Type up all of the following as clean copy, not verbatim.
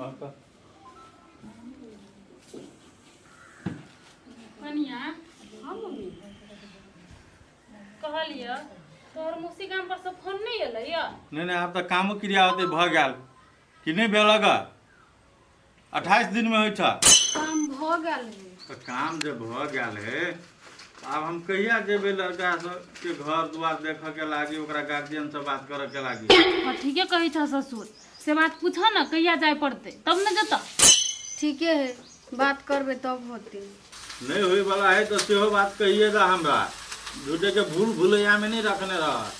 हाँ कह। कनिया। हाँ मम्मी। कहलियै तोहर मौसी गाम पर से फोन नहि एलै यऽ? नहि नहि, आब तऽ कामो क्रिया होतै, भऽ गेल कि नहि भेल? ग 28 दिनमे होइ छ। काम भऽ गेल है। तऽ काम जे भऽ गेल है तऽ आब हम कहिया जेबै लड़का सबके घर दुआर देखऽ के लागी, ओकरा गार्जियन से बात करऽ के लागी? हाँ, ठीके कहै छह ससुर, से बात पूछऽ ने कहिया जाय पड़तै तब ने जेतऽ। ठीके है, बात करबै तब होतै। नहि होय वाला है तऽ सेहो बात कहिए दऽ हमरा, झूठे के भूल भुलैयामे नहि रखने रह।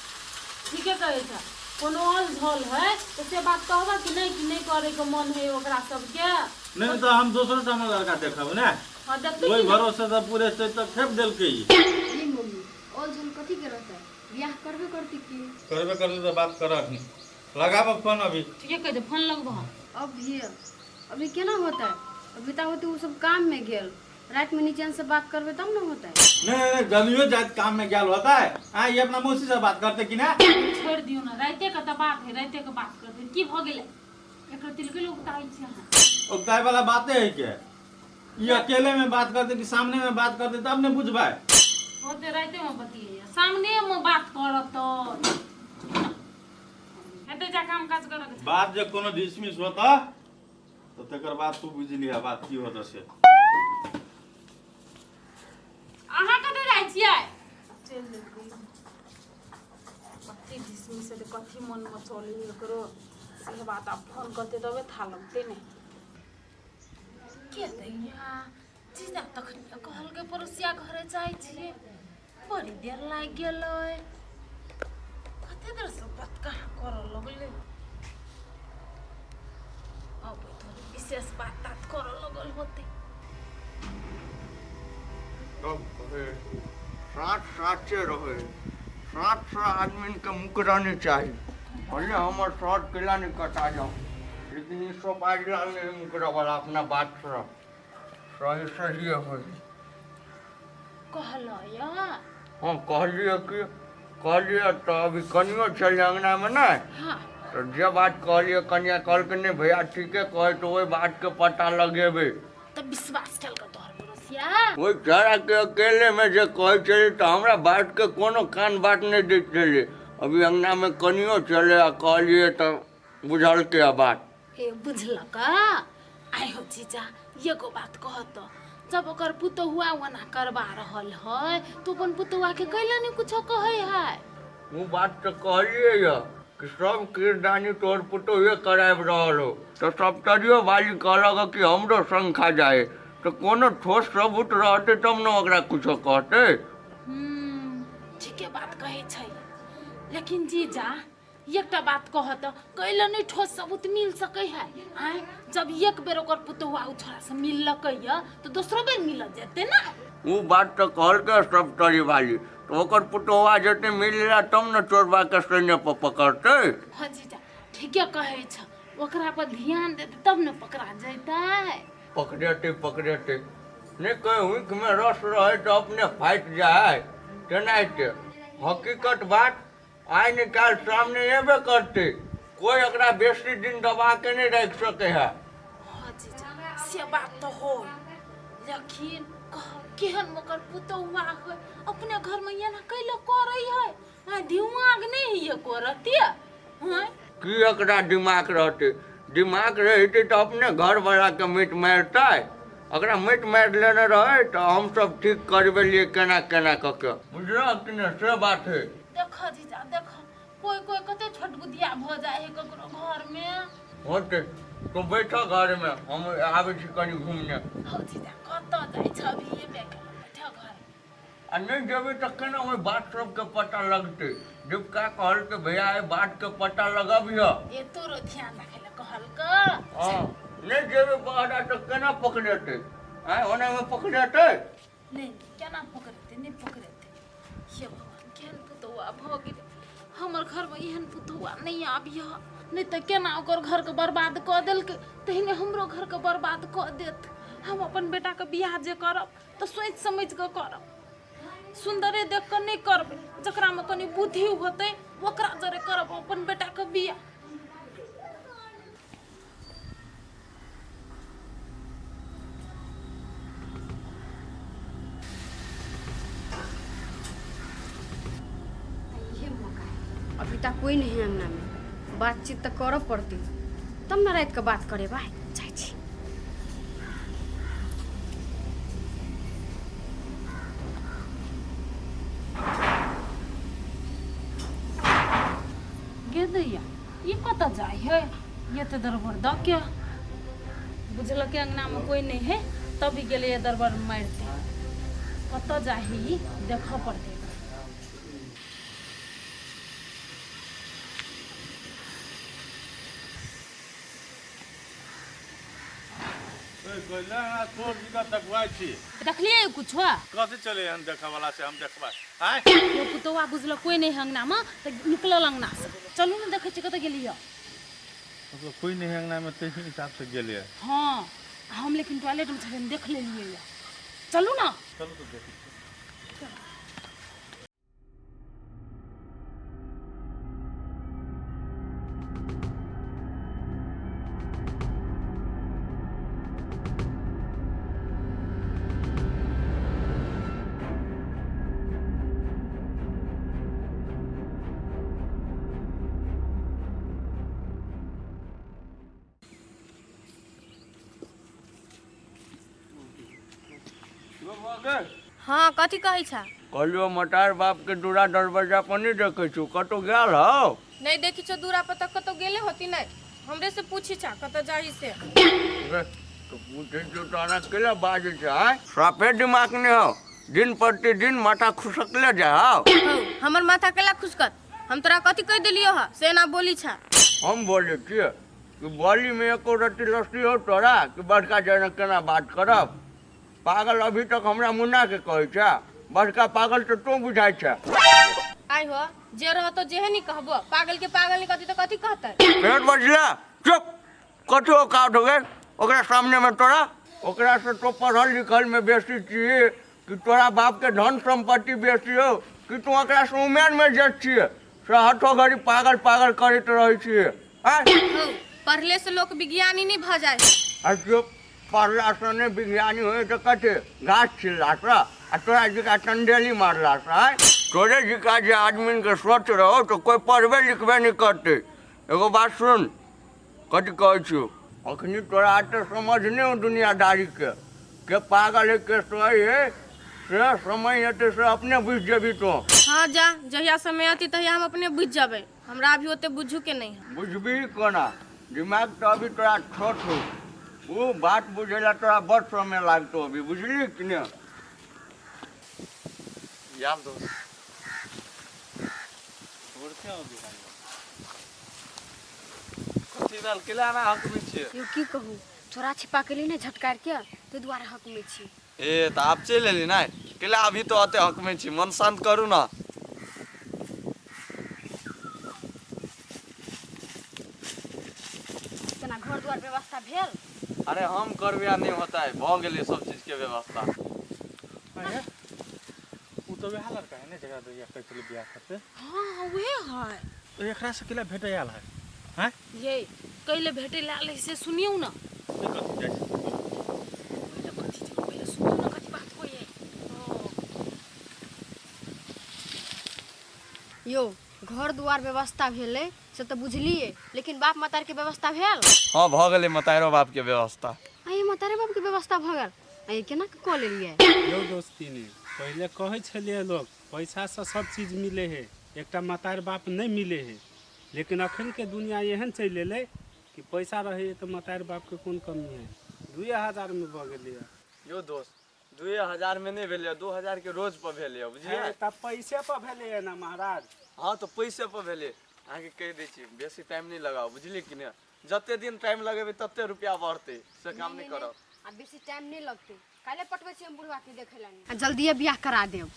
ठीके कहै छह, कोनो अल झल है तऽ से बात कहबऽ कि नहि, कि नहि करैके मन है ओकरा सबके? नहि तऽ हम दोसरो ठाम लड़का देखब ने। हाँ, देखतै ओहि कि नहि? भरोसे तऽ पूरे से तऽ खेप देलकै ई। ई मम्मी, ऑल झल कथी के रहतै? बियाह करबे करतै की? करबे करतै तऽ बात कर, अखनी लगाबऽ फोन अभी। ठीके कहै छै, फोन लगबऽ। अभी अभी केना होतै? अभी तऽ होतै, ओ सब काम में गेल, रात में नीचेन से बात करबै तब ने होतै। नहीं नहीं नहीं, जल्दियो जात काम में गेल होता है। हाँ, ये अपना मौसी से बात करते कि ना? छोड़ि दियौ ने, राइते के तऽ बात है, राइते के बात करतै, की भऽ गेलै? एकर तिलके लोक उतारै छी अहाँ। उगताए वाला बातें है के ये अकेले में बात करते कि सामने में बात करते तब ने बुझबै। होते राइते में बतियैया, सामने में बात करत तऽ हेतै। जा, काम काज करऽ के छै। बात जे कोनो डिसमिस होता तो तकर बाद तू बुझ लिहा बात की होता से। अहाँ कतऽ जाइ छियै? चलि जेबै। कथी ढिसमिस हेतै, कथी मनमे चलै है एकरो, से बात आब फोन करतै तबे था लगतै ने। के दैया जीजा तखन कहलकै पड़ोसिया घरे जाइ छियै, बड़ी देर लागि गेलै, कते देर से बात कहाँ करऽ लगलै? अबैत होतै, विशेष बात तात करऽ लगल होतै। सब कहे साँच साँचे रहे, साँच से आदमी के मुकरा नहीं चाही। भले हमर शर्ट केला नहीं कटा जाओ, लेकिन ई सब बाजला नहीं मुकरा वाला, अपना बात से सही सही होई। कहलऽ हम कहलियै कि कहलियै तऽ अभी कनियो छलै अङ्गनामे नहि। तऽ जे बात कहलियै, कनिया कहलकै नहि भैया, ठीके कहै, तऽ ओहि बातके पता लगेबै। तऽ विश्वास केलकै तोहर पड़ोसिया? ओहि छोड़ाके अकेलेमे जे कहै छलै तऽ हमरा बातके कोनो कान बात नहि दैत छलै। अभी अङ्गनामे कनियो छलै आ कहलियै तऽ बुझलकै आ बात। ए बुझलक। आइ हो जीजा, एगो बात कहत, जब ओकर पुतहुआ ओना करबा रहल है तो अपन पुतहुआ के कैला नहीं कुछो कहै है? ओ बात तऽ कहलियै यऽ कि सब किरदानी तोहर पुतोहुए कराबि रहल हो, तऽ सप्तरियो वाली कहलक कि हमरो संग खा जाए, तऽ कोनो ठोस सबूत रहतै तब ने ओकरा कुछो कहतै। ठीके बात कहै छै, लेकिन जीजा एकटा बात कह तऽ कैला नहि ठोस सबूत मिल सकै है? आँय, जब एक बेर ओकर पुतहुआ ओ छोड़ा से मिललकै यऽ तऽ दोसरो बेर मिल जेतै ने। ओ बात तऽ कहलकै सप्तरी वाली, तऽ ओकर पुतोहुआ जेतै मिलला तब ने चोरबा के सैन्य पर पकड़तै। हाँ जीजा, ठीके कहै छ, ओकरा पर ध्यान देतै तब ने पकड़ा जेतै। पकड़ेतै, पकड़ेतै नहि, कहीं ऊखमे रस रहै तऽ अपने फाटि जाइ, तेनाहिते हकीकत बात आइ ने काल्हि सामने एबे करतै। कोइ एकरा बेसी दिन दबा के नहि राखि सकै है। हाँ जीजा, से बात तऽ हो, लेकिन कह केहन ओकर पुतहुआ है, अपने घर में एना कैला करै है? हाँ, दिमाग नहीं है करती हाँ। की एकरा दिमाग रहतै? दिमाग रहितै तऽ अपने घरवलाके मीट मारितै? एकरा मीट मारि लेने रहै तऽ हमसभ ठीक करबेलियै केना केना कऽ के, बुझलह कि नहि, से बात है। देख जीजा देख, कोई कोई कते छोट बुधिया भऽ जाइ है ककरो घर में। होतै, तू बैठ घरमे, हम आबै छी कनि घूमने। हौ जीजा, कतऽ जाइ छ अभी? एबे केलौ, बैठ घर। आ नहि जेबै तऽ केना ओहि बात सबके पता लगतै? दीपिका कहलकै भैया एहि बातके पता लगबिह। ए तोरो ध्यान राखै लए कहलकै। हँ, नहि जेबै बहरा तऽ केना पकड़ेतै? आँय, ओनामे पकड़ेतै? नहि, केना पकड़ेतै? नहि पकड़ेतै। हे भगवान, केहन पुतौआ भऽ गेलै हमर घरमे, एहन पुतौआ नहि आबिह, नहि तऽ केना ओकर घरके बर्बाद कऽ देलकै तहिने हमरो घरके बर्बाद कऽ देत। हम अपन बेटाके बियाह जे करब तऽ सोचि समझि कऽ करब, सुन्दरे देख कऽ नहि करबै, जकरामे कनि बुद्धि होतै ओकरा जरे करब अपन बेटाके बियाह। ता कोई नहीं है अंगना में, बातचीत तो करऽ पड़ती तब न रात के बात करेबै। जाइ छी। गे दैया, ई कतऽ जाइ है ये तऽ दरबर दऽ के? बुझलकै अंगनामे कोई नहीं है तब ई गेलै दरबर मारिते। कतऽ जाइ है ई, देखऽ पड़तै। देखलियै कुछो? कथी चले हन देखऽ वाला से हम देखबै आँय? यो पुतौआ बुझलक कोई नहीं है अंगनामे तऽ निकलल अंगना से। चलू ने, देखै छी कतऽ गेलियै। मतलब कोई नहीं है अंगना में ताहि हिसाब से गेलै। हँ, हम लेकिन टॉयलेटमे छलियै, देख लेलियै। यऽ चलू ने। चलू तऽ देखै छी। हँ, कथी कहै छा? कहलियो मटार बाप के दूरा दरवाजा पर नहीं देखै छु, कतौ गेल हौ? नहीं देखी छो दूरा पर तऽ कतौ गेले होती। नहीं हमरे से पूछी छा कतऽ जाही से? रे, तो पूछै छौ तऽ एना केला बाजै छै? आँय, साफे दिमाग नहीं हौ, दिन प्रतिदिन माथा खुसकले जाय हौ। हौ, हमर माथा केला खुसकत? हम तोरा कथी कहि देलियो ह से एना बोली छा? हम बोलै छियै कि बोली में एको रत्ती लस्सी हौ तोरा कि बड़का जेना केना बात करब? पागल अभी तक हमरा मुन्ना के कहै छै, बड़का पागल तऽ तू बुझाइ छै। आइ हो, जे रहतो जेहे नहीं कहबो, पागल के पागल नहीं कहती तऽ कथी कहतै? फेर बजला, चुप! कथी औकात हो गेल ओकरा सामने में तोरा? ओकरा से तो पढ़ल लिखल में बेसी छियै कि तोरा बाप के धन संपत्ति बेसी हो कि तू ओकरा से उमेर में जेठ छियै से हठो घड़ी पागल पागल करैत रहै छियै? आँय? हौ, पढ़ले से लोक विज्ञानी नहीं भऽ जाइ। आ चुप, पढ़लासँ नहि विज्ञानी होइ तऽ कथी घास छिललासँ आ तोरा जकाँ चंदेली मारलासँ? आँय, तोरे जकाँ जे आदमीके सोच रहो तऽ कोइ पढ़बे लिखबे नहि करतै। एगो बात सुन, कथी कहै छियौ, अखनी तोरा एते समझ नहि हो दुनियादारीके, के पागल है के सही है, से समय हेतै से अपने बुझि जेबही तोँ। हाँ जा, जहिया समय अती तहिया हम अपने बुझि जेबै। हमरा अभी ओते बुझू के नहीं है। बुझबही कोना? दिमाग तऽ अभी तोरा छोट हो, ओ बात बुझै ला तोरा बड़ समय लागतो अभी, बुझली कि ने? यार दोस्त। कथी भेल? केला एना हकमै छियै? यौ, की कहू, चोरा छिपा के ली ने झटकार के, ताहि दुआरे हकमै छी। ए तऽ आब चलि एली ने? केला अभी तो अते हकमै छी? मन शान्त करू ने। केना घर दुआर व्यवस्था भेल? अरे हम करबै आ नहि होतै? भऽ गेलै सब चीज के व्यवस्था। ओ तऽ वएह लड़का है ने जकरा दैया कहै छलै बियाह करतै? हाँ, उहे है। तऽ एकरा से केला भेटै आयल है? आँय? ये कैले भेटै लए आयल है से सुनियौ ने। से कथी जाइ छै? पहिले कथी छै, पहिले सुनियौ ने कथी बात होइए। यौ, घर दुआर व्यवस्था भेलै से तऽ बुझलियै, लेकिन बाप मतार के व्यवस्था भेल? हँ, भऽ गेलै मतारो बाप के व्यवस्था। आ ये मतारे बाप के व्यवस्था भऽ गेल? आ ये केना कऽ लेलियै? यौ दोस्तीनी, पहिले कहै छलियै लोक पैसासँ सब चीज मिलै है, एकटा मतार बाप नहि मिलै है, लेकिन अखनके दुनिया एहन चलि एलै कि पैसा रहैए तऽ मतार बापके कोन कमी है। 2000मे भऽ गेलैए। यौ दोस्त, 2000 मे नहि भेलैए, 2000 के रोज पर भेलैए, बुझलियै? हे, तऽ पैसे पर भेलैए ने महाराज। हँ, तऽ पैसे पर भेलै। अहाँके कहि दै छी, बेसी टाइम नहि लगाउ, बुझलियै कि नहि? जते दिन टाइम लगेबै तते रुपया बढ़तै, से काम नहि करब। आ बेसी टाइम नहि लगतै, काल्हि पटबै छी हम बुढ़वा के देखै लए आ जल्दिए बियाह करा देब।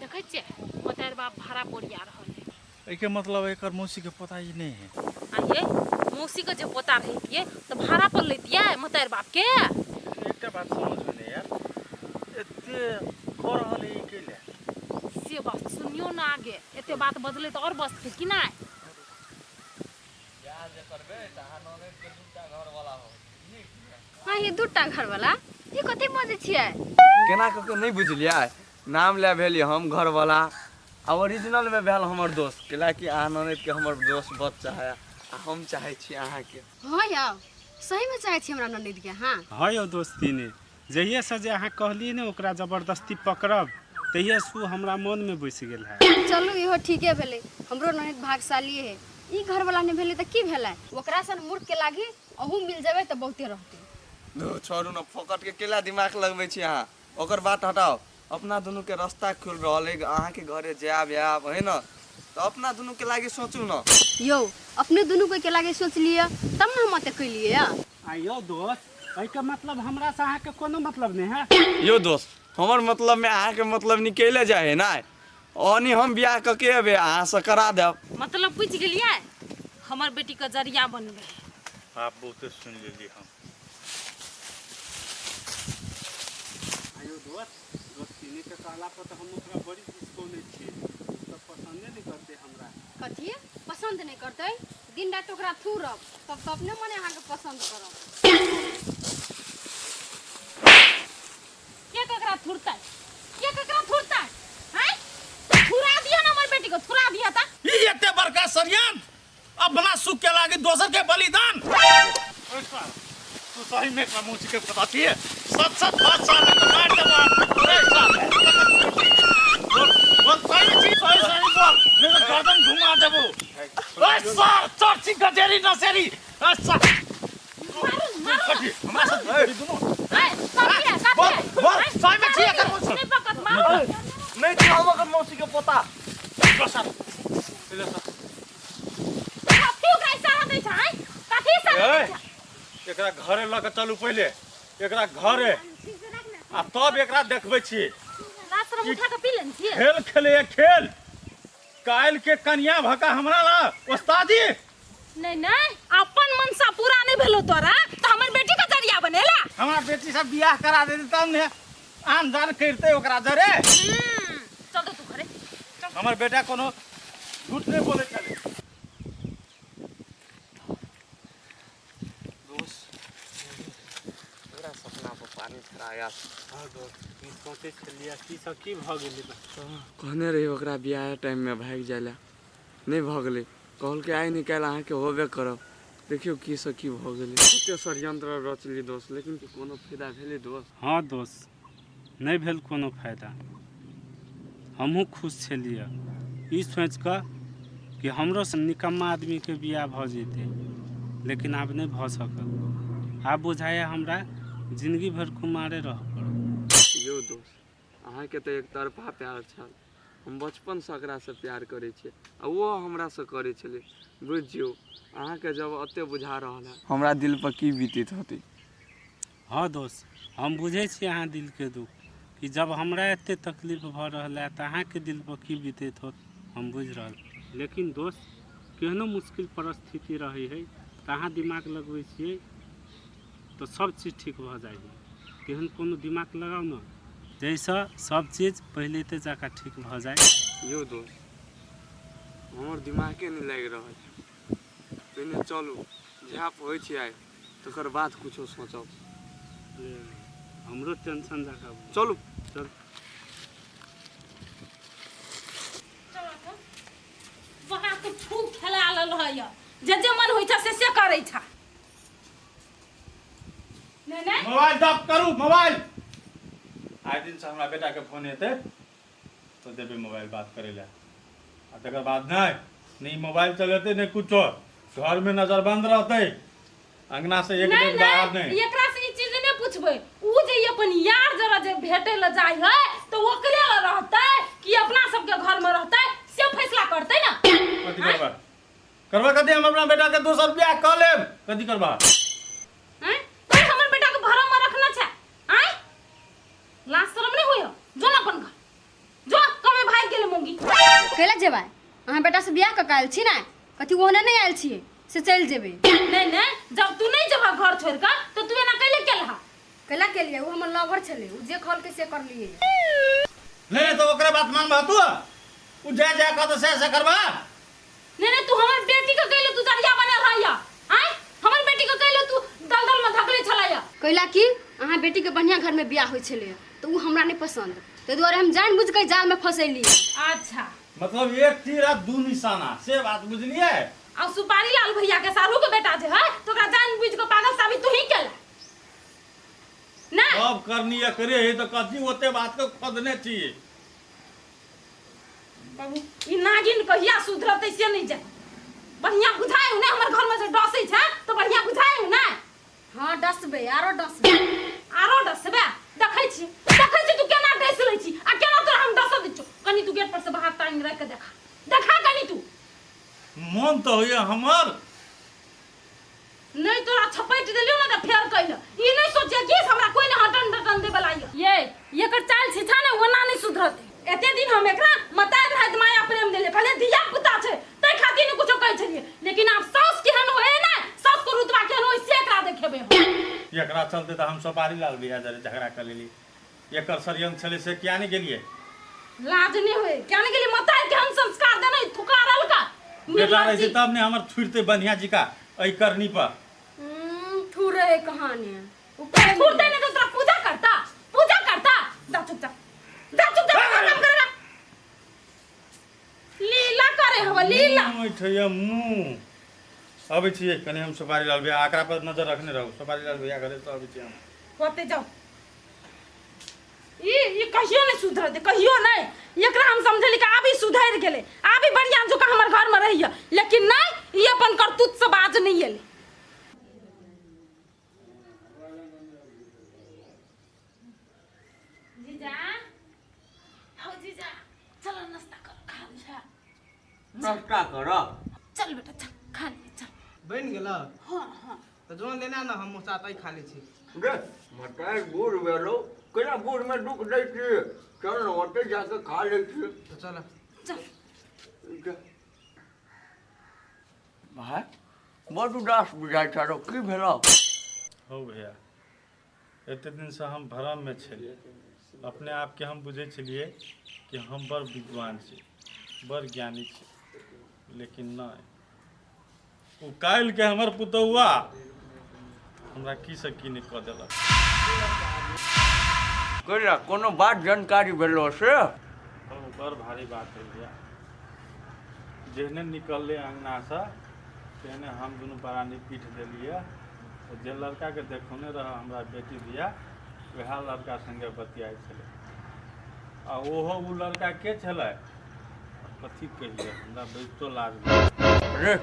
देखै छियै, मतार बाप भाड़ा बोरिया रहल है। एहिके मतलब एकर मौसीके पता ही नहि है। आ ये मौसीके जे पोता रहितियै तऽ भाड़ा पर लैतियै मतार बापके? एकटा बात समझमे नहि आयल, एते कऽ रहल है ई कैले? से बात सुनियौ ने आगे, एते बात बजलै तऽ आओर बजतै कि नहि? बियाह जे करबै तऽ अहाँ ननैद के दूटा घरवाला हो, बुझलियै कि नहि? हाँ, ये दूटा घरवाला, ई कथी बजै छियै? केना कऽ के नहि बुझलियै? नाम लए भेलियै हम घरवाला, आ ओरिजिनलमे भेल हमर दोस्त कैलाकि अहाँ ननदिके हमर दोस्त बड चाहैए आ हम चाहै छी अहाँके। हँ यौ, सहीमे चाहै छी हमरा ननदिके अहाँ? हँ यौ दोस्तीने, जहिएसँ जे अहाँ कहलियै ने ओकरा जबरदस्ती पकड़ब, तहिएसँ ओ हमरा मोनमे बसि गेल है। चलू इहो ठीके भेलै, हमरो ननदि भाग्यशालिए है। ई घरवला नहि भेलै तऽ की भेलै, ओकरा सन मूर्खके लागि अहूँ मिल जेबै तऽ बहुते रहतै। धू छोड़ू ने, फोकटके केला दिमाग लगबै छी अहाँ। ओकर बात हटाउ, अपना दुनूके रास्ता खुलि रहल अइ, अहाँके घरे जायब आयब है ने, तऽ अपना दुनूके लागि सोचू ने। यौ अपने दुनू कोइके लागि सोचि लिअ तब ने हम एते कैलियै। आ यौ दोस्त, एहिके मतलब हमरासँ अहाँके कोनो मतलब नहि है? यौ दोस्त, हमर मतलबमे अहाँके मतलब निकले जाइ है ने, ओनी हम बियाह कऽ के एबै अहाँसँ करा देब। मतलब बुझि गेलियै, हमर बेटीके जरिया बनबै। आब बहुते सुनि लेली हम। आयो दोस्त, दोस्तीनी के कहला पर तऽ हम ओकरा बड़ी गुस्सौने छियै, ओ तऽ पसन्दे नहि करतै हमरा। कथी पसन्द नहि करतै? दिन राति ओकरा थूरब तब तऽ अपने मने अहाँके पसन्द करब। के ककरा थुरतै, के ककरा थुरतै? हैं, थुरा दिया ना हमर बेटी को, थुरा दिया ता। ई एते बड़का षड्यंत्र, अपना सुख के लागी दोसर के बलिदान। तू सही में एकरा मौसी के पता छियै, सत सत बात सामने तो मार देबो। ए साले, बोल बोल सही छी, सही सही बोल, नहीं तो गर्दन घुमा देबो। ए सार चर्ची गजेरी नसेरी। ए सार मारू मारू कथी हमरा साथ दुनू? ए काफी है, काफी बोल है। बोल, सही में छी एकर मौसी? नहीं पकड़, मारू। नहि छी हम ओकर मौसीके पोता। लो सर, ले सर। कथी ओकरा इशारा दै छै? हैं, कथी इशारा दै ए, छै? एकरा घरे लऽ के चलू पहिले, एकरा घरे, आ तब एकरा देखबै छी। आश्रम उठा के पी लेने छियै। खेल खेले खेल, काल्हि के कनिया भका हमरा ला ओस्तादी। नहीं नहीं, अपन मनसा पूरा नहीं भेलो तोरा तो हमर बेटी के जरिया बनेला। हमरा बेटी सब बियाह करा देते तब ने आन जान करते ओकरा जरे। चल तो तू घरे। हमर बेटा कोनो झूठ नहीं बोले छलै। दोस्त, पूरा सपना पर पानी फेरा गेल। हँ दोस्त, ई सोचै छलियै की सब की भऽ गेलै। कहने रही ओकरा बियाह टाइममे भागि जाइ लए, नहि भऽ गेलै। कहलकै आइ निकालि अहाँके होबे करब, देखियौ की से की भऽ गेलै। कते षड्यंत्र रचली दोस्त, लेकिन कोनो फायदा भेलै दोस्त? हँ दोस्त, नहि भेल कोनो फायदा। हमहूँ खुश छलियै ई सोचि कऽ कि हमरो सन निकम्मा आदमीके बियाह भऽ जेतै, लेकिन आब नहि भऽ सकल। आब बुझाइए हमरा जिंदगी भरि कुमारे रहऽ पड़त। यौ दोस्त, अहाँके तऽ एकतरफा प्यार छल। हम बचपनसँ ओकरासँ प्यार करै छियै आ ओहो हमरासँ करै छलै। बुझि जियौ, अहाँके जब ओते बुझा रहल है हमरा दिलपर की बीतैत होतै। हँ दोस्त, हम बुझै छी अहाँ दिलके दुख, कि जब हमरा एते तकलीफ भऽ रहल है तऽ अहाँके दिलपर की बीतैत होत, हम बुझि रहल। लेकिन दोस्त, केहनो मुश्किल परिस्थिति रहै है तऽ अहाँ दिमाग लगबै छियै तऽ सब चीज ठीक भऽ जाइ है। तेहन कोनो दिमाग लगाउ ने जाहिसँ सब चीज पहिले ते जकाँ ठीक भऽ जाय। यौ दोस्त, हमर दिमागे नहि लागि रहल है। पहिने चलू, झाँप होइ छै आइ, तकर बाद कुछो सोचब। हमरो टेंशन जकाँ। चलू चल। वहाँ तो खूब खेला लेल है, जे जे मन होइ छै से से करै छै। नहीं नहीं, मोबाइल दब करू मोबाइल। आइ दिन से हमरा बेटा के फोन एतै तो देबै मोबाइल बात करै लए, आ तकर बाद नहि नहि मोबाइल चलेतै नहि कुछो। घर में नजर बंद रहतै, अंगना से एक नहीं डेग बाहर नहीं, नहीं। एकरा से ई चीज नहीं पूछबै, ऊ जे ई अपन यार जरा जे भेटै ल जाइ है तो ओकरे ल रहतै कि अपना सबके घर में रहतै, से फैसला करतै ना। कथी करबा करबा? कथी? हम अपना बेटा के दोसर बियाह कऽ लेब। कथी करबा? हैं, तोय हमर बेटा के भरम में रखना छै? आय लाज शरम नहीं होय? जो ना अपन घर जो, कमे भाग गेलै मौगी। कैला जेबै? अहाँ बेटासँ बियाह कऽ के आयल छी ने, कथी ओहने नहि आयल छियै से चलि जेबै? नहीं नहीं, जब तू नहीं जेबा घर छोड़ के तो तू एना कैले केलहा? कैला केलियै? ओ हमर लवर छलै, ओ जे कहलकै से करलियै। नहीं नहीं, तो ओकरे बात मानबा तू? उ जे जे कहतौ से से करबा? नहीं नहीं, तू हमर बेटी के कैले तू जरिया बने रहैया? आय हमर बेटी के कैले तू दलदल में धकले छलैया? कैला कि अहाँ बेटीके बढ़िआँ घरमे बियाह होइ छलै तऽ ओ हमरा नहि पसन्द, ताहि दुआरे हम जानि बुझि कऽ जालमे फँसेलियै। अच्छा। मतलब एक तीर आ दू निशाना से बात बुझलियै। आ सुपारी लाल भैया के सारू के बेटा जे है तो ओकरा जान बुझ के पागल साबित तू ही केला नहीं। सब करनी एकरे है तऽ कथी ओते बात के खोदने छी। बाबू ई नागिन कहिया सुधरतै से नहीं जान। बढ़िया बुझाय ने हमर घर में से डसै छै तो बढ़िया बुझाय ने। हाँ डसबे आरो डसबे। आरो डसबे देखै छी देखै छी तू केना डस लै छी आ केना तोरा हम डस दै छियौ। कनी तू गेट पर से बाहर टांग राखि के देखा देखा कनी तू। मन तऽ होइए हमर। नहीं तोरा छपैट देलियौ ने तऽ फेर कहिल ई नहीं सोचे कि हमरा कोई ने हटन डटन दे वाला ये एकर चाल छिछा ने ओना नहीं सुधरतै। एते दिन हम एकरा मतार रहत माया प्रेम देले कहले धिया पुता छै तै खातिर ने कुछो कहै छलियै लेकिन आब साउस केहन होए ने साउस को रुतबा केहन होए से एकरा देखेबै हम। एकरा चलते तऽ हम सोपारी लाल भैया जरे झगड़ा कर लेली। एकर षड्यंत्र छलै से किया नहीं गेलियै? लाज नहीं होए किया नहीं गेलियै? मतार के हम संस्कार देने थुकारल का बेटा रहै छै तब ने हमर छुड़ते बढ़िया जी का एहि करनी पर। थुरे है कहानी थुरते नहीं तो तोरा पूजा करता पूजा करता। जा चुपचाप जा चुपचाप काम करेगा। लीला करे हवा लीला। मुँह ऐठैया मुँह। अबै छियै कनि हम सुपारी लाल भैया एकरा पर नजर रखने रहू। सुपारी लाल भैया घरे से अबै छियै हम। होते जाओ। ई कहियो नहीं सुधरते कहियो नहीं। एकरा हम समझली कि आबी सुधर गेलै आबी बढ़िया जोका हमर घर में रहिए लेकिन नहीं ई अपन करतूत से बाज नहीं एलै। जीजा हौ जीजा चलो नाश्ता करो खा लिया। नाश्ता करो। चल बेटा चल खा लिया चल। बनि गेल? हाँ हाँ। तऽ जोन लेना ने हम साथ खा लै छी। रे मताई बूढ़ भेलो केना बूढ़ में दुख दै छी चल न ओतै जाके खा लै छी। तऽ चल। चल। भाय बड़ उदास बुझाइ छौ की भेलौ? हौ भैया एते दिन से हम भ्रम में छलियै। अपने आप के हम बुझै छलियै कि हम बड़ विद्वान छी बड़ ज्ञानी छी लेकिन नहीं ओ काल्हि के हमर पुतौआ हमरा की से की नहीं कऽ देलक। कैला कोनो बात जानकारी भेलो से? हौ बड़ भारी बात है भैया। जेहने निकलले अंगना से तेहने हम दुनू प्राणी पीठ देलियै। जे लड़का के देखौने रह हमरा बेटी दिया वएह लड़का संगे बतियाइ छलै आ ओहो उ लड़का के छलै कथी कहियै हमरा बजितो लाज लागै। रे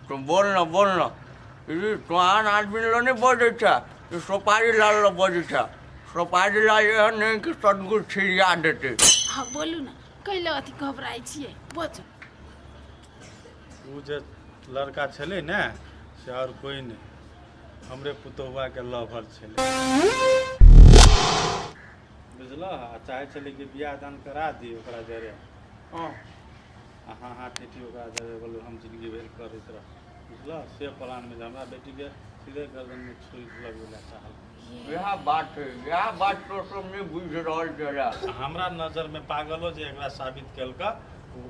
तू बोल न बोल न ई तो आन आदमी ल नहीं बजै छै ई सोपारी लाल ल बजै छै। सोपारी लाल एहन नहीं कि सदगुर छिड़िया देतै। हाँ बोलू न कैले अथी घबराइ छियै बजू। उ जे लड़का छलै ने से और कोई नहीं हमरे पुतौआ के लवर छलै बुझलह। आ चाहै छलै कि बियाह दान करा दी ओकरा जरे। हाँ। आ हाँ हाँ टेटी ओकरा जरे बोलू हम जिंदगी भरि करैत रह बुझलह। से प्लान में हमरा बेटी के सीधे गर्दन में छुरी लगबै लए चाहल। इएह बात है इएह बात तो सब नहीं बुझि रहल छलै। हमरा नजर में पागलो जे एकरा साबित केलका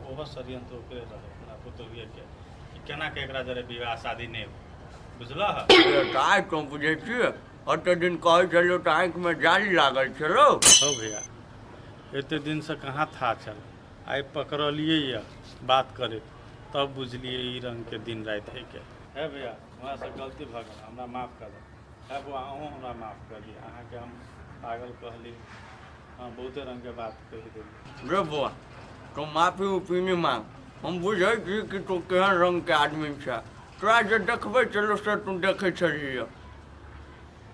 ओहो षड्यंत्र ओकरे रहै हमरा पुतोहिए के कि केना के एकरा जरे विवाह शादी नहीं हो बुझलह। आइ तो बुझै छियै ओते दिन कहै छलियौ तऽ आँखिमे जाली लागल छलौ। हौ भैया एते दिन से कहाँ था छल आइ पकड़लियै यऽ बात करैत तब बुझलियै ई रंग के दिन राति है के। हे भैया हमरा से गलती भऽ गेल हमरा माफ कर दे। हे बौआ अहूँ हमरा माफ कर दिअ अहाँके हम पागल कहली हाँ बहुते रंग के बात कहि देली। रे बौआ तू माफी उफी नहीं मांग हम बुझै छी कि तू केहन रंग के आदमी छै तोरा जे देखबै छलौ से तू देखै छलियै।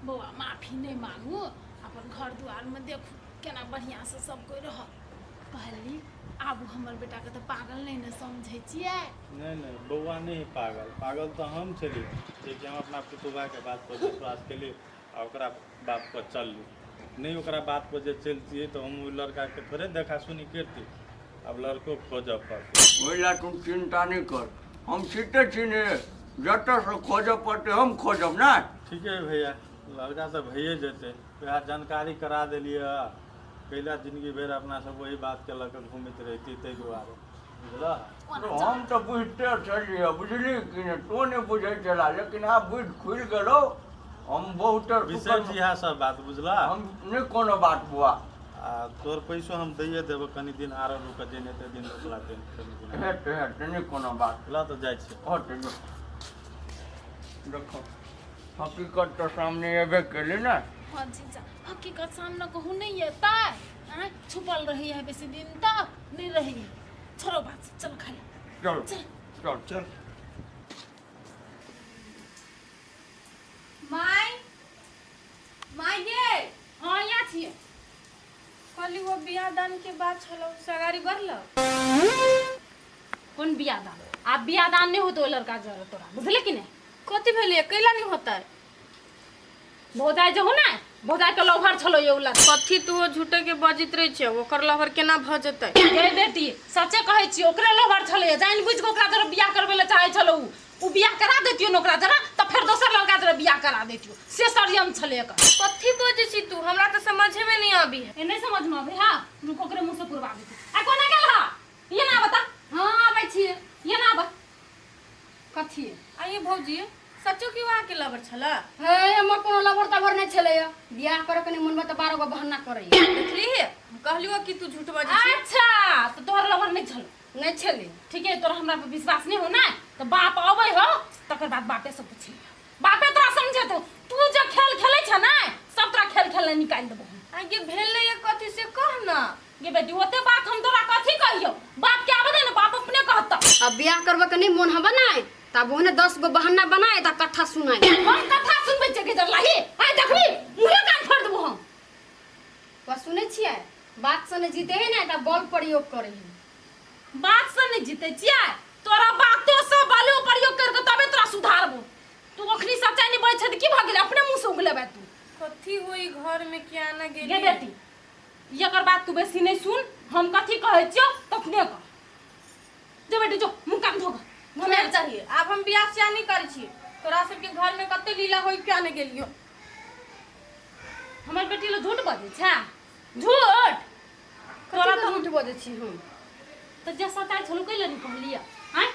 बौआ माफी नहीं मांगू अपन घर दुआर में देखू केना बढ़िया से सब कोई रह। कहली आब हमर बेटा के तऽ पागल नहीं ने समझै छियै। नहीं नहीं बौआ नहीं पागल पागल तऽ हम छलियै जेकि हम अपना पुतोहा के बात पर विश्वास केली आ ओकरा बात पर चलली। नहीं ओकरा बात पर जे चलतियै तऽ हम ओहि लड़का के थोड़े देखा सुनी करती। अब लड़को खोजऽ पड़तै। ओहि लए तू चिंता नहीं कर हम सीते छी ने जतऽ से खोजऽ पड़तै हम खोजब ना। ठीके है भैया लड़का तऽ भइए जेतै वएह जानकारी करा देलियै कैला जिंदगी भरि अपना सब वही बात के लऽ कऽ घूमैत रहिती ताहि दुआरे बुझलह। हम तऽ बुझिते छलियै बुझली कि नहि तोँ नहि बुझै छला लेकिन आब बुझि खुलि गेलौ। हम बहुत विशेष इएह सब बात बुझलह। हम नहि कोनो बात बौआ। आ तोर पैसो हम दैए देबो कनि दिन आरो रुक जे नहि एते दिन रुकला तेन कनि दिन आरो। हेतै हेतै नहि कोनो बात। ल तऽ जाइ छी। होतै जो देखो हकीकत तऽ सामने एबे केली ने। हाँ जीजा, हकीकत सामने कहूँ नहीं एतै। आँय छुपल रही है बेसी दिन तक नहीं रही है। छोड़ो बात, चल खा ले। चल चल चल चल। My my गे। हाँ यहाँ छियै। कहली वो बियाह दान के बात छलौ, सगारी बढ़लौ? कोन बियाह दान? आब बियाह दान नहीं होतो लड़का जरा तोरा, बुझले कि नहीं? कथी भेलै, कैला नहीं होतै? भौजाई जो हो ना, भौजाई के लौहर छलो ये लड़का। कथी तू झूठे के बजैत रहै छै, ओकर लहर केना भऽ जेतै? गे बेटी, सचे कहै छी, ओकरे लौहर छलै, जानि बुझि कऽ ओकरा जरा बियाह करबै लए चाहै छलो उ। उ बियाह करा देतियो ने ओकरा जरा तऽ फेर दोसर लड़का जरा बियाह करा देतियो, से षड्यंत्र छलै एकर। कथी बजै छी तू, हमरा तऽ समझे में नहीं आबी है। ए नहीं समझ में आबै हा, रुक ओकरे मुँह से पुरवा देती। आ कोना गेल हा? ये ना बता। हाँ आबै छियै। ये ना बा। कथी? आइए भौजी, सचो की वहाँ के लवर छला? हे, हमर कोनो लवर तवर नहि छलैया। बियाह करे के नहि मन में तऽ 12 गो बहाना करैया। देखली, हम कहलियो कि तू झूठ बजै छी। अच्छा तऽ तोहर लवर नहि छलो? नहि छलै। ठीक है, तोरा हमरा पर विश्वास नहीं हो ना तो बाप अबै हो तकर बाद बापे से पूछि, बापे तोरा समझेतौ। तू जे खेल खेलै छ ना सब तोरा खेल खेल निकालि देबो। आगे भेलै ये कथी से कह ना। गे बेटी, ओते बात हम तोरा कथी कहियो, बाप के आबे दे ना, बाप अपने कहता। अब बियाह करबे के नहि मन हबे नै तब ओहने 10 गो बहाना बनाए त कथा सुनाए। हम कथा सुनबै छियै के जरलाही? आइ देखबी मुँहे कान फोड़ देबो हम। वह सुनै छियै, बात से नहि जीते है ने त बल प्रयोग करे है। बात से नहीं जीते छियै, तोरा बातो से बलो प्रयोग करके तबे तोरा सुधारबो। तू अखनी सच्चाई नहीं बजै छै तऽ की भऽ गेलै? अपने मुँह से उगलेबै तू। कथी होई घर में क्या ना गेली? गे बेटी, एकर बात तू बेसी नहीं सुन, हम कथी कहै छियौ तखने कह। जो बेटी जो, मुँह कान धो कऽ। हमरा चाहिए, आब हम बियाह सियाह नहीं करै छी। तोरा सबके घर में कते लीला होई क्या ना गेलियो। हमर बेटी लो झूठ बजै छै? झूठ तोरा कथी तऽ झूठ बजै छी हम? तऽ जे सच्चाई छलौ कैले नहीं कहलियै? आँय